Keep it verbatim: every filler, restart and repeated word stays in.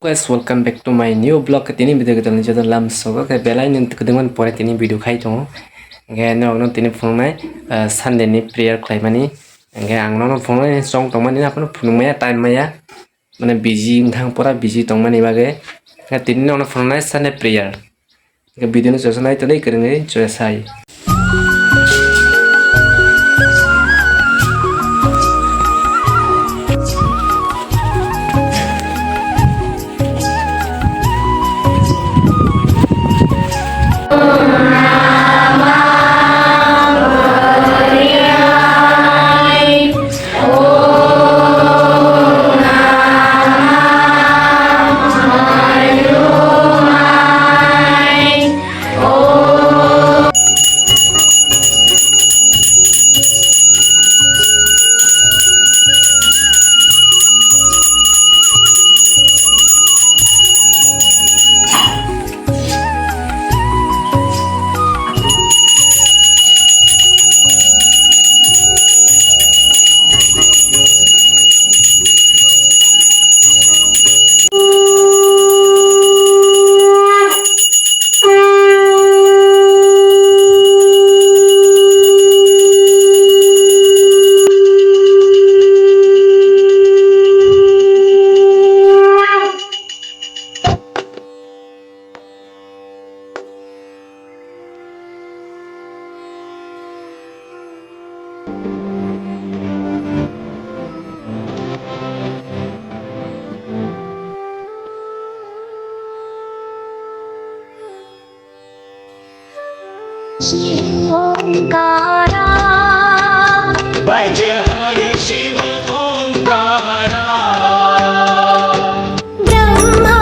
Guys, welcome back to my new vlog. Tini video kwtal ni joto lam sogo khe belai ni kwdwngmani pore tini video khai tongo. Hingkhe norokno tini phunuknai, ah, Sunday ni prayer khlaimani. Hingkhe ang nono phunuknai chong tongmani, aphano phunukmaya time maya. Mane busy wngthang, pura busy tongmani bagwi. Hingkhe tini nono phunuknai Sunday prayer. Hingkhe video no joto nai tonwi kwrwngwi joya sai. Shiv Omkara. By Jai Hari Shiv